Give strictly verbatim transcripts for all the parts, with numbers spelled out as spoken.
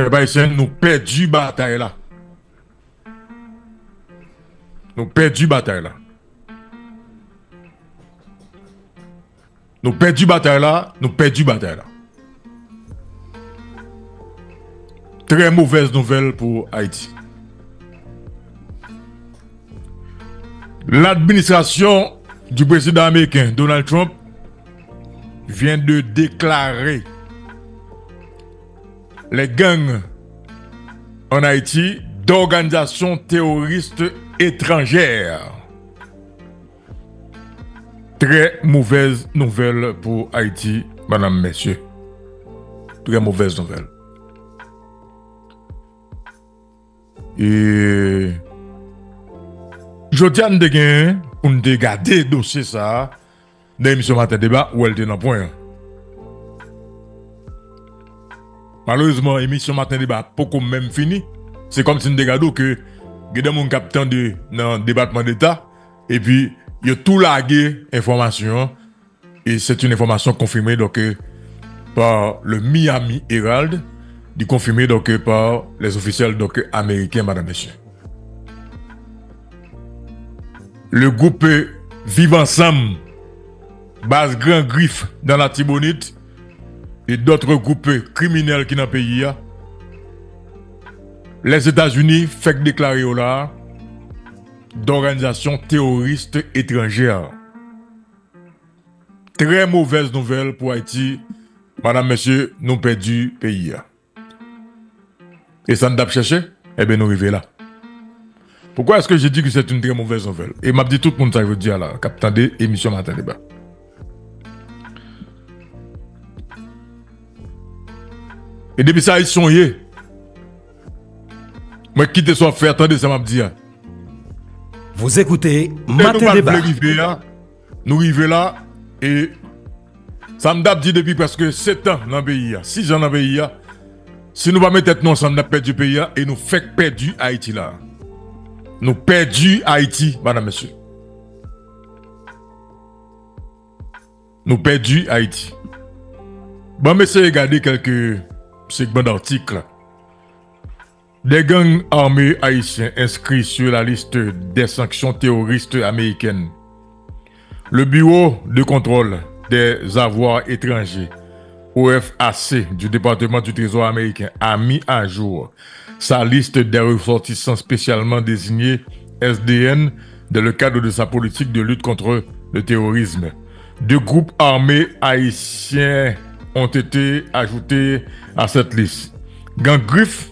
Pèp ayisyen, nou pèdi batay la. Nou pèdi batay la. Nou pèdi batay la, nou pèdi batay la. Très mauvaise nouvelle pour Haïti. L'administration du président américain Donald Trump vient de déclarer les gangs en Haïti d'organisations terroristes étrangères. Très mauvaise nouvelle pour Haïti, madame, messieurs. Très mauvaise nouvelle. E jodi a, n te gen pou n te gade dosye sa a nan emisyon Maten Deba, ou wè l te nan pwen an. Malerezman, emisyon Maten Deba poko menm fini. Se kòmsi n te gade w ke gen de moun k ap tande nan Depatman Deta, epi yo tou lage enfòmasyon an, et c'est une information confirmée donc euh, par le Miami Herald, di confirmée donc euh, par les officiels donc euh, américains, madame, messieurs. Le groupe euh, Viv Ansanm, baz Gran Grif dans l'Artibonite et d'autres groupes criminels ki nan peyi a, Lèzetazini fèk deklare yo la d'organisation terroriste étrangère. Très mauvaise nouvelle pour Haïti. Madame, messieurs, nou pèdi peyi a. E sa n t ap chèche, enben nou rive la. Pourquoi est-ce que je dis que c'est une très mauvaise nouvelle? E m ap di tout moun sa jodi a la, k ap tande emisyon Maten Deba. E depi sa Ayisyen w ye, mwen kite sa w ap fè, tande sa m ap di a. Vous écoutez Matin Débat. Nou rive la, e sa m t ap di depi prèske sèt an nan peyi a, sis an nan peyi a, si nou pa met tèt nou ansanm, n ap pèdi peyi a, e nou fèk pèdi Ayiti la. Nou pèdi Ayiti, madam, mesye. Nou pèdi Ayiti. Ban m eseye gade kèlke segman d'article. Des gangs armés haïtiens inscrits sur la liste des sanctions terroristes américaines. Le Bureau de contrôle des avoirs étrangers, O F A C, du département du Trésor américain a mis à jour sa liste des ressortissants spécialement désignés, S D N, dans le cadre de sa politique de lutte contre le terrorisme. Deux groupes armés haïtiens ont été ajoutés à cette liste. Gang Grif,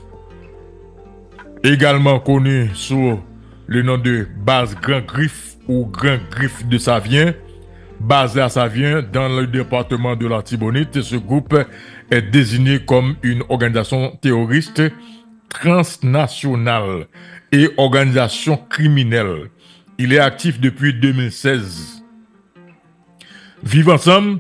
également connu sous le nom de Base Grand Grif ou Grand Grif de Savien, basé à Savien, dans le département de l'Artibonite. Ce groupe est désigné comme une organisation terroriste transnationale et organisation criminelle. Il est actif depuis deux mille seize. Viv Ansanm,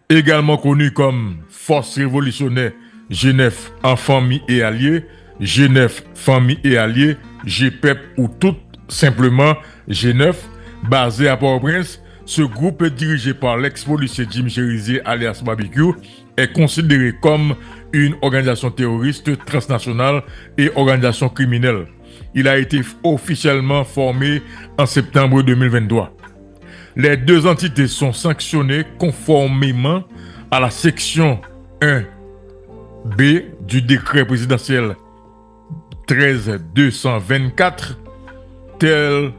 également connu comme Force Révolutionnaire G neuf en famille et alliés, G neuf Famille et Alliés, G pep ou tout simplement G neuf, basé à Port-au-Prince, ce groupe dirigé par l'ex-policier Jim Chérizier alias Barbecue est considéré comme une organisation terroriste transnationale et organisation criminelle. Il a été officiellement formé en septembre deux mille vingt-trois. Les deux entités sont sanctionnées conformément à la section un B du décret présidentiel treize deux cent vingt-quatre, tel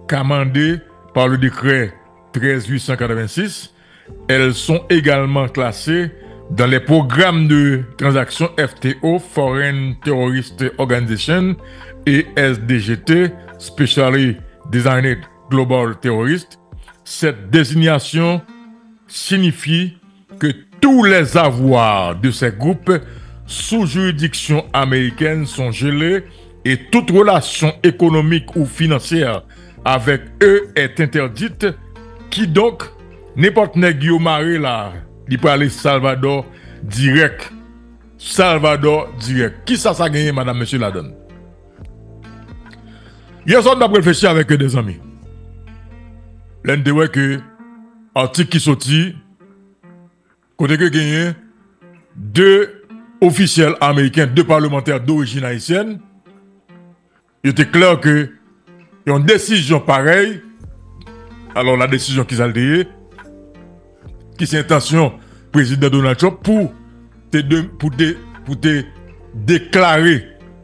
qu'amendé par le décret treize huit cent quatre-vingt-six. Elles sont également classées dans les programmes de transactions F T O, Foreign Terrorist Organization, et S D G T, Specially Designed Global Terrorist. Cette désignation signifie que tous les avoirs de ces groupes sous juridiction américaine sont gelés et toute relation économique ou financière avec eux est interdite. Kidonk, nenpòt nèg yo mare la, li prale Salvador dirèk. Salvador dirèk. Kisa sa genyen, madam, mesye, ladann? Yè swa, n t ap reflechi avèk de zanmi. Lè n te wè ke atik ki soti, kote ke genyen de ofisyèl ameriken, de palmantè dorijin ayisyèn, yo te klè ke yon desizyon parèy, alò la desizyon ki sa l te ye, ki se entansyon prezidan Donald Trump pou te, de, pou te, pou te deklare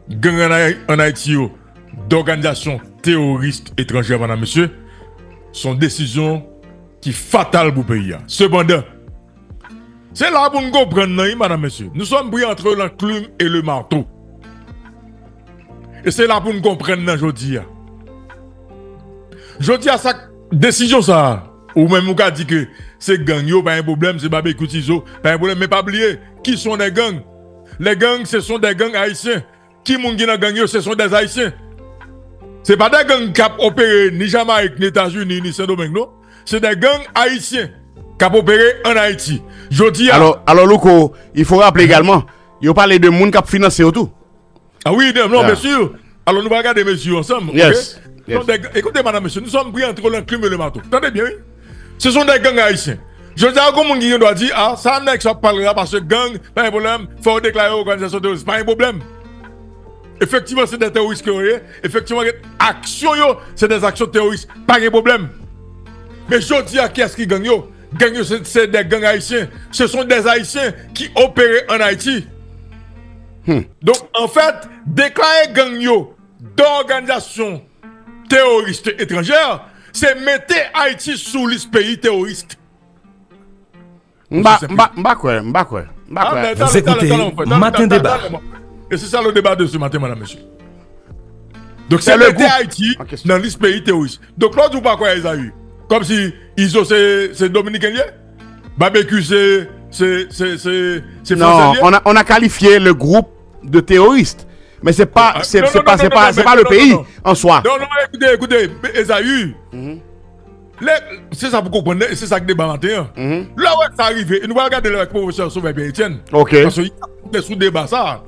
gang ann Ay- ann Ayiti yo dòganizasyon teworis etranjè, madanm, mesye, se yon desizyon ki fatal pou peyi a. Sepandan, se la pou n konprann nan, wi, madanm, mesye. Nous sommes pris entre l'enclume et le marteau. E se la pou n konprann nan jodi a. Jodi a, sa k- desizyon sa a, ou menm ou ka di ke se gang yo, pa gen pwoblèm, se Babekyou, Tizo, pa gen pwoblèm, men pa bliye, qui sont des gangs? Les gangs, ce sont des gangs haïtiens. Ki moun ki nan gang yo, ce sont des Haïtiens. Se pa des gangs k ap opere ni Jamayik, ni Etazini, ni Sendomeng, non. Se des gangs haïtiens k ap opere ann Ayiti. Jodi a, Alors, alors Louko, il faut rappeler également, yo pale de moun k ap finanse yo tou. Ah oui, non, non, Yeah. Bien sûr. Alors, nous allons regarder mesures ensemble. Yes, Ok? Donc, yes. des- écoutez, madame, monsieur, nous sommes pris entre l'enclume et le marteau. Tande byen, wi. Se son de gang ayisyen. Jodi a, gen moun ki gen dwa di, ah, sa nèg sa ap pale la, paske gang, pa gen pwoblèm, fò yo deklare yo òganizasyon teworis. Pa gen pwoblèm. Efektivman, se de teworis ke yo ye. Efektivman, aksyon yo, se de aksyon teworis. Pa gen pwoblèm. Men jodi a, kiyès ki gang yo? Gang yo, se, se de gang ayisyen. Ce sont des Haïtiens qui opèrent en Haïti. Donk, anfèt, deklare gang yo dòganizasyon teworis etranjè, se mete Ayiti sou lis peyi teworis. M pa, m pa, m pa kwè, m pa kwè, m pa kwè. Vous écoutez Matin Débat. Et c'est ça le débat de ce matin, madame, monsieur. Donc, c'est mete Ayiti nan lis peyi teworis. Donk, lè w di w pa kwè Ezaü, kòmsi Izo se, se Dominiken li ye? Babekyou se, se, se, se, se Non, Fransè li ye? on a, on a qualifié le groupe de terroriste. Mais c'est pas, Ah, c'est non, c'est non, pas, non, c'est non, pas, non, c'est mais pas le non, pays non, non. en soi. Non, non, écoutez, écoutez, Ezaü. Lè, se sa pou konprann, e se sa k deba maten an. Lè w wè sa rive, e nou pral gade lè avèk pwofesè Sauveur Pierre Etienne. Ok. Paske li te sou deba sa.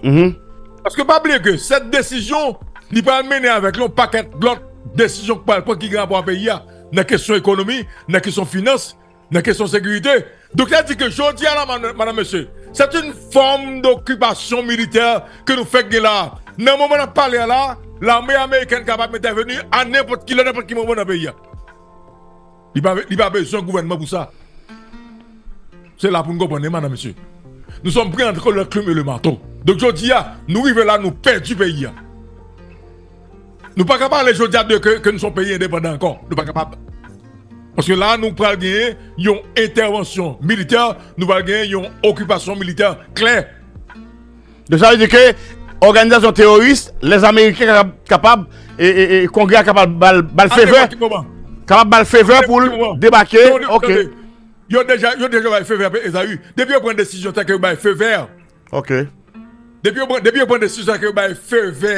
Paske pa bliye ke sèt desizyon, li pral mennen avèk li yon pakèt lòt desizyon k pral pran ki gen rapò a peyi a, nan kesyon ekonomi, nan kesyon finans, nan kesyon sekirite. Donk, sa di ke jodi a la, madan, madan, mesye, c'est une forme d'occupation militaire ke nou fèk gen la. Nan moman n ap pale a la, lame amerikèn kapab entèveni a nenpòt ki lè, nenpòt ki moman nan peyi a. Li pa, li pa bezwen gouvènman pou sa. Se la pou n konprann, madan, mesye. Nous sommes pris entre l'enclume et le marteau. Donk, jodi a, nou rive la, nou pèdi peyi a. Nou pa ka pale jodi a de ke, ke nou se yon peyi endepandan ankò. Nou pa kapab. Paske la, nou pral genyen yon entèvansyon militè, nou pral genyen yon okipasyon militè klè. Donk, sa vle di ke òganizasyon teworis, lè Ameriken kapab, kapab e, e, e Kongrè a kapab ba l, ba l favè, kapab ba l favè pou l debake. Ok. Yo deja, yo deja bay favè Ezaü. Depi yo pran desizyon, sa ke yo bay favè. Ok. Depi yo pran, depi yo pran desizyon, sa ke yo bay favè.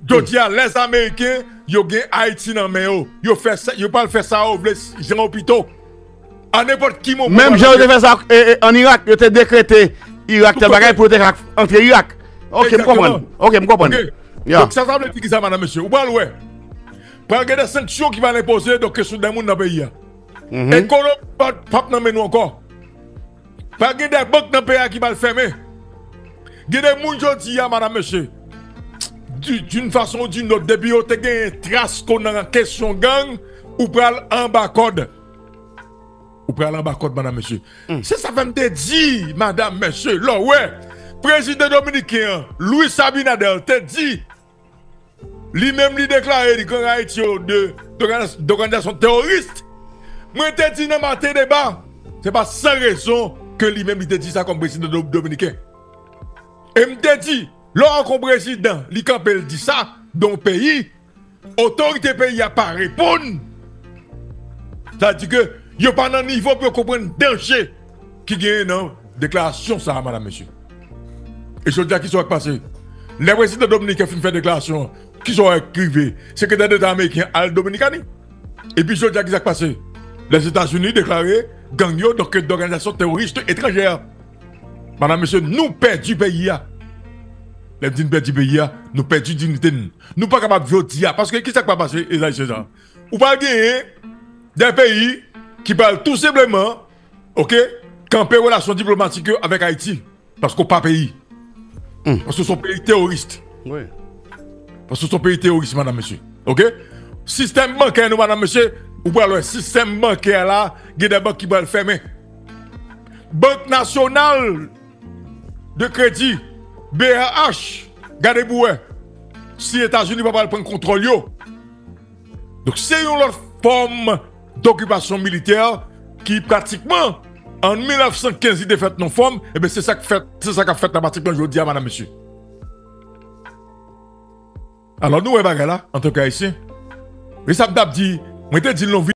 Jodi a, lè Ameriken, yo gen Ayiti nan men yo. Yo fè sa, yo pral fè sa yo vle, jan yo pito. A nenpòt ki moman. Menm jan yo te fè sa e, e, an Irak, yo te dekrete Irak tèl bagay pou yo te ka antre Irak. Ok, m konprann. Ok, m konprann. Ya. Donk, sa, sa vle di ki sa, madan, mesye? Ou pral wè. Pral gen de sanksyon ki pral enpoze, donk, sou de moun nan peyi a. Ekonomi p ap, p ap nan men nou ankò. Pral gen de bank nan peyi a ki pral fèmen. Gen de moun jodi a, madan, mesye, d'une façon ou d'une autre, depi yo te gen tras ko nan kesyon gang, ou pral anba kòd. Ou pral anba kòd, madan, mesye. Se sa fè m te di, madan, mesye, lè w wè prezidan dominiken an, Luis Abinader, te di, li menm li deklare li gang Ayiti yo de, de, dòganizasyon teworis. Mwen te di nan maten deba, se pa san rezon ke li menm li te di sa kòm prezidan do- dominiken. E m te di, lè w wè yon prezidan, li kanpe, l di sa, de yon peyi, otorite peyi a pa reponn. Sa di ke yo pa nan nivo pou yo konprann danje ki genyen nan deklarasyon sa a, madan, mesye. E jodi a, ki sa k pase? Lè prezidan dominiken fin fè deklarasyon an, ki sa k rive? Sekretè Deta ameriken al Dominikani. Epi jodi a, ki sa k pase? Lèzetazini deklare gang yo, donk, dòganizasyon teworis etranjè. Madan, mesye, nou pèdi peyi a. Lè m di n pèdi peyi a, nou pèdi diyite n. Nou pa kapab jodi a. Paske ki sa k pral pase, Ezaü Sezar? Ou pral genyen de peyi ki pral tou senpleman, ok, kanpe relasyon diplomatik yo avèk Ayiti. Paske w pa peyi. Paske se yon peyi teworis. Paske se yon peyi teworis, madanm, mesye. Oke? Sistèm bankè nou, madanm, mesye, ou pral wè sistèm bankè la, gen de bank ki pral fèmen. Bank Nasyonal de Kredi, B R H, gade pou wè si Etazini pa pral pran kontwòl yo. Donk, se yon lòt fòm dokipasyon militè ki pratikman, an mil nèf san kenz, li te fèt nan fòm, ebyen, se sa k fèt, se sa k ap fèt la pratikman jodi a, madanm, mesye. Alò, nou wè bagay la, antanke Ayisyen. E sa m t ap di, mwen te di l nan